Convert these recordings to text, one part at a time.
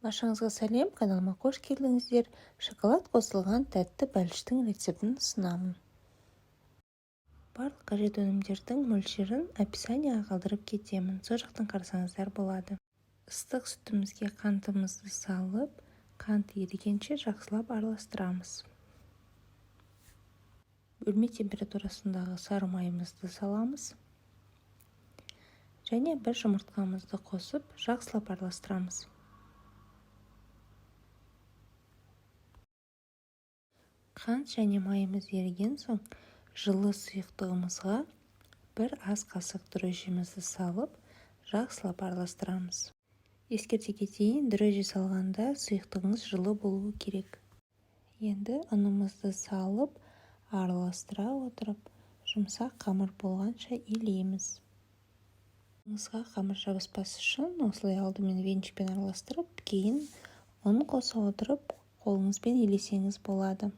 Баршаңызға сәлем, каналыма қош келдіңіздер. Шоколад қосылған тәтті бәліштің рецептін ұсынамын. Барлық қажет өнімдердің мөлшерін описанияға қалдырып кетемін. Сол жақтан қарасаңыздар болады. Ыстық сүтімізге қантымызды салып, қант ерігенше жақсылап араластырамыз. Бөлме температурасындағы сары майымызды саламыз. Және бір жұмыртқамызды қосып, жақсылап араластырамыз. Қант және майымыз еріген соң, жылы сұйықтығымызға бір ас қасық дрожжимізді салып, жақсылап араластырамыз. Ескерте кетейін, дрожжи салғанда сұйықтығыңыз жылы болуы керек. Енді ұнымызды салып, араластыра отырып, жұмсақ қамыр болғанша илейміз. Қолыңызға қамыр жабыспас үшін осылай алдымен венчикпен араластырып, кейін ұн қоса отырып, қолыңызбен илесеңіз болады.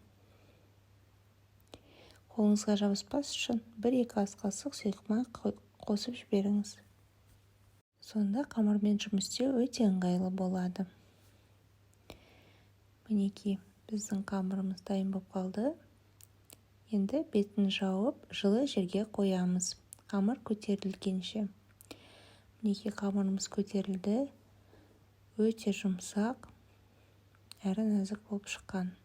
Қолыңызға жабыспас үшін 1-2 ас қасық сұйық май қосып жіберіңіз. Сонда қамырмен жұмыс істеу өте ыңғайлы болады. Мінекей, біздің қамырымыз дайын болып қалды. Енді бетін жауып, жылы жерге қоямыз. Қамыр көтерілгенше. Мінекей, қамырымыз көтерілді. Өте жұмсақ, әрі нәзік болып шыққан.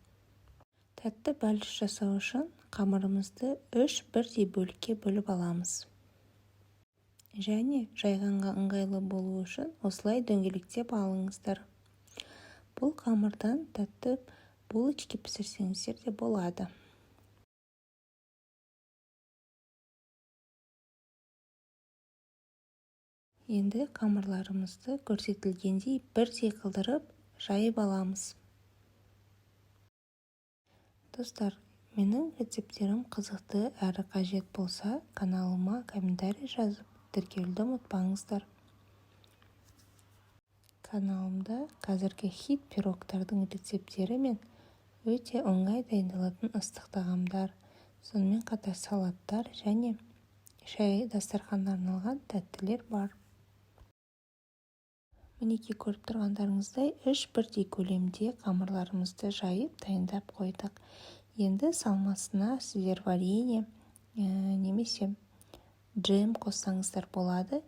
Тәтті бәліш жасау үшін қамырымызды 3 бірдей бөлікке бөліп аламыз. Және жайғанға ыңғайлы болу үшін осылай дөңгелектеп алыңыздар. Бұл қамырдан тәтті булочки пісірсеңіздер де болады. Енді қамырларымызды көрсетілгендей бірдей қылдырып жайып аламыз. Достар, менің рецепттерім қызықты әрі қажет болса, каналыма комментарий жазып, тіркелуді ұмытпаңыздар. Каналымда қазіргі хит пирогтардың рецепттері мен өте оңай дайындалатын ыстық тағамдар, сонымен қатар салаттар және шай дастарханына арналған тәттілер бар. Мінекей, көріп тұрғандарыңыздай 3 бірдей көлемде қамырларымызды жайып дайындап қойдық. Енді салмасына сіздер варенье немесе джем қоссаңыздар болады.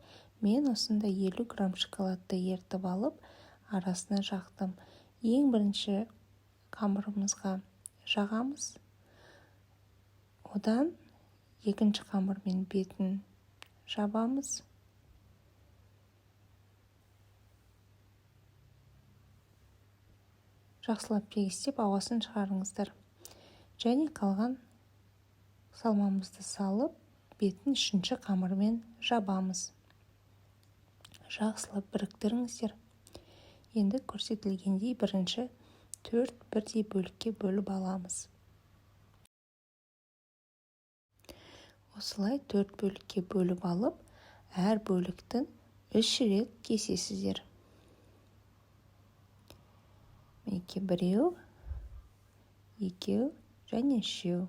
Мен осында 50 грамм шоколадты ерітіп алып, арасына жақтым. Ең бірінші қамырымызға жағамыз. Одан екінші қамырмен бетін жабамыз. Жақсылап тегістеп ауасын шығарыңыздар. Және қалған салмамызды салып, бетін үшінші қамырмен жабамыз. Жақсылап біріктіріңіздер. Енді көрсетілгендей бірінші 4 бірдей бөлікке бөліп аламыз. Осылай 4 бөлікке бөліп алып, әр бөліктің 3 рет кесесіздер. Мінекей, біреу, екеу және үшеу.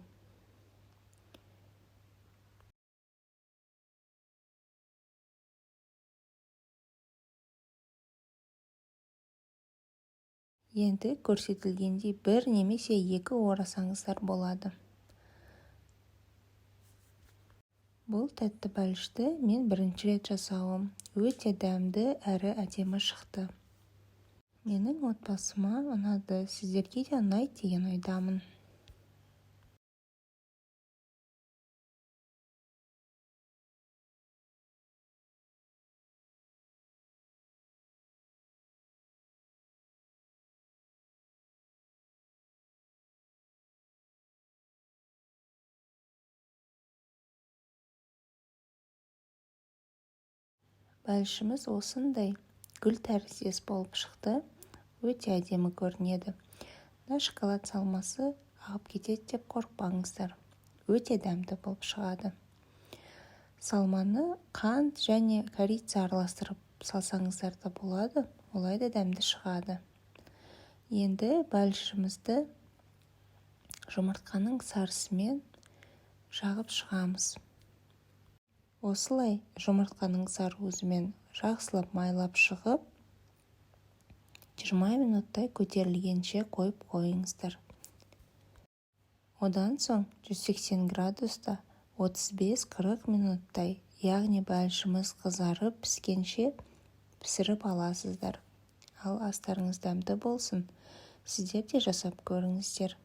Енді көрсетілгендей бір немесе екі орасаңыздар болады. Бұл тәтті бәлішті мен бірінші рет жасауым. Өте дәмді әрі әдемі шықты. Менің отбасыма ұнады, сіздерге де ұнайды деген ойдамын. Бәлішіміз осындай гүл тәріздес болып шықты. Өте әдемі көрінеді. Мына шоколад салмасы ағып кетеді деп қорықпаңыздар. Өте дәмді болып шығады. Салманы қант және корица араластырып салсаңыздар да болады, олай да дәмді шығады. Енді бәлішімізді жұмыртқаның сарысымен жағып шығамыз. Осылай жұмыртқаның сары уызымен жақсылап майлап шығып, 20 минуттай көтерілгенше қойып қойыңыздар. Одан соң 180 градуста 35-40 минуттай, яғни бәлішіміз қызарып піскенше пісіріп аласыздар. Ал астарыңыз дәмді болсын! Сіздер де жасап көріңіздер.